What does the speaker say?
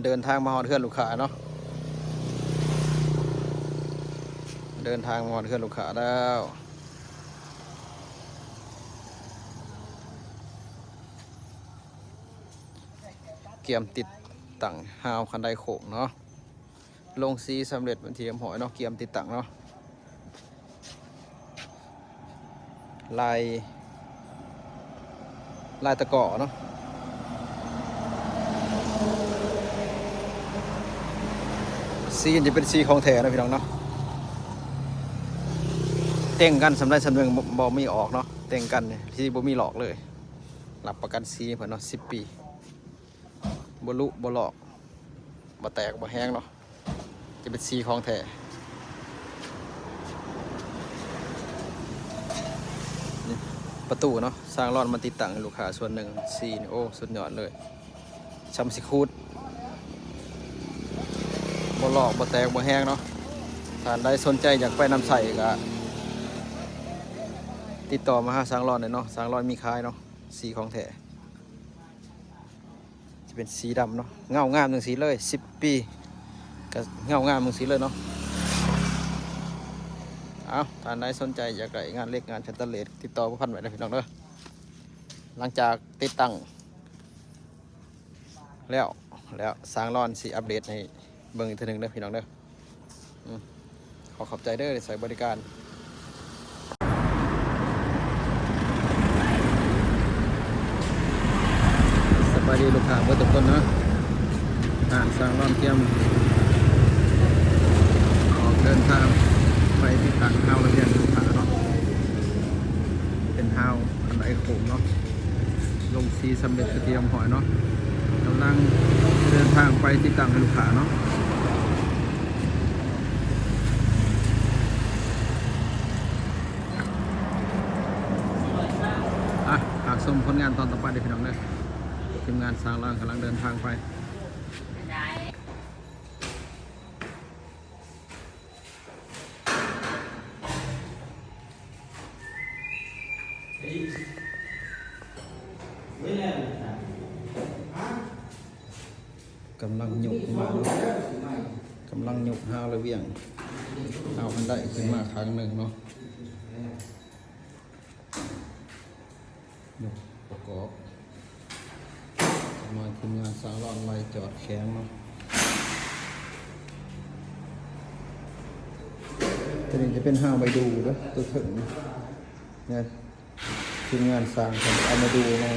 ເດີນທາງມາຮອດເຮືອນລູກຄ້າເນາະ ເດີນທາງມາຮອດເຮືອນລູກຄ້າແລ້ວ. ກຽມຕິດຕັ້ງຮາວຄັນໄດໂຄ້ງເນາະ ລົງສີສຳເລັດເປັນທີ່ຮຽບຮ້ອຍເນາະ ກຽມຕິດຕັ້ງເນາະ ລາຍ ລາຍຕະກໍເນາະ ສີນີ້ຈະເປັນສີຂອງແທ້ເນາະພີ່ນ້ອງເນາະ ເຕັງກັນສ່ຳໃດສ່ຳໜຶ່ງ ບໍ່ ບໍ່ມີອອກເນາະ ເຕັງກັນນີ້ຊິບໍ່ມີລອກເລີຍ ຮັບປະກັນສີເພິ່ນເນາະ ສິບປີ ບໍ່ຫຼຸບໍ່ລອກ ບໍ່ແຕກບໍ່ແຫງເນາະ ຈະເປັນສີຂອງແທ້. ນີ້ປະຕູເນາະ ຊ່າງລອນມາຕິດຕັ້ງໃຫ້ລູກຄ້າສ່ວນໜຶ່ງ ສີນີ້ ໂອ້ ສຸດຍອດເລີຍ ຊ່ຳຊິຂູດ ບໍ່ລອກບໍ່ແຕກບໍ່ແຫງເນາະ. ທ່ານໃດສົນໃຈຢາກໄປນຳໃຊ້ກະຕິດຕໍ່ມາຫາຊ່າງລອນໄດ້ເນາະ ຊ່າງລອນມີຂາຍເນາະ ສີຂອງແທ້. ຈະເປັນສີດຳເນາະ ເງົາງາມຈັ່ງຊີ້ເລີຍ ສິບປີກະເງົາງາມຈັ່ງຊີ້ເລີຍເນາະ. ເອົາ ທ່ານໃດສົນໃຈຢາກໄດ້ງານເຫຼັກງານສະແຕນເລດ ຕິດຕໍ່ພໍ່ພັນໄວ້ເດີພີ່ນ້ອງເດີ. ຫຼັງຈາກຕິດຕັ້ງແລ້ວ ແລ້ວຊ່າງລອນຊິອັບເດດໃຫ້ເບິ່ງອີກເທື່ອໜຶ່ງເດີພີ່ນ້ອງເດີ. ອືມ ຂໍຂອບໃຈເດີ ທີ່ໃຊ້ບໍລິການ. ສະບາຍດີລູກຄ້າເບິດທຸກຄົນເນາະ. ທາງຊ່າງລອນກຽມອອກເດີນທາງໄປຕິດຕັ້ງຮາວລະບຽງລູກຄ້າເນາະ ເປັນຮາວ ອັນໃດໂຄ້ງເນາະ ລົງສີສຳເລັດເປັນທີ່ຮຽບຮ້ອຍເນາະ ກຳລັງເດີນທາງໄປຕິດຕັ້ງໃຫ້ລູກຄ້າເນາະ. ອ່ະ ຖ້າຊົມຜົນງານຕອນຕໍ່ໄປເດີພີ່ນ້ອງເດີ. ທີມງານຊ່າງລອນກຳລັງເດີນທາງໄປ. ກຳລັງຍົກມາເນາະ ກຳລັງຍົກຮາວລະບຽງ ຮາວອັນໃດຂຶ້ນມາຂ້າງໜຶ່ງເນາະ. ຍົກປະກອບ ມາທີມງານຊ່າງລອນໄລ່ຈອດແຂງເນາະ. ຕົວນີ້ຈະເປັນຮາວໄມ້ດູ່ເດີ ຕົວເທິງນີ້ນະ ທີມງານຊ່າງເພິ່ນເອົາໄມ້ດູ່ມາ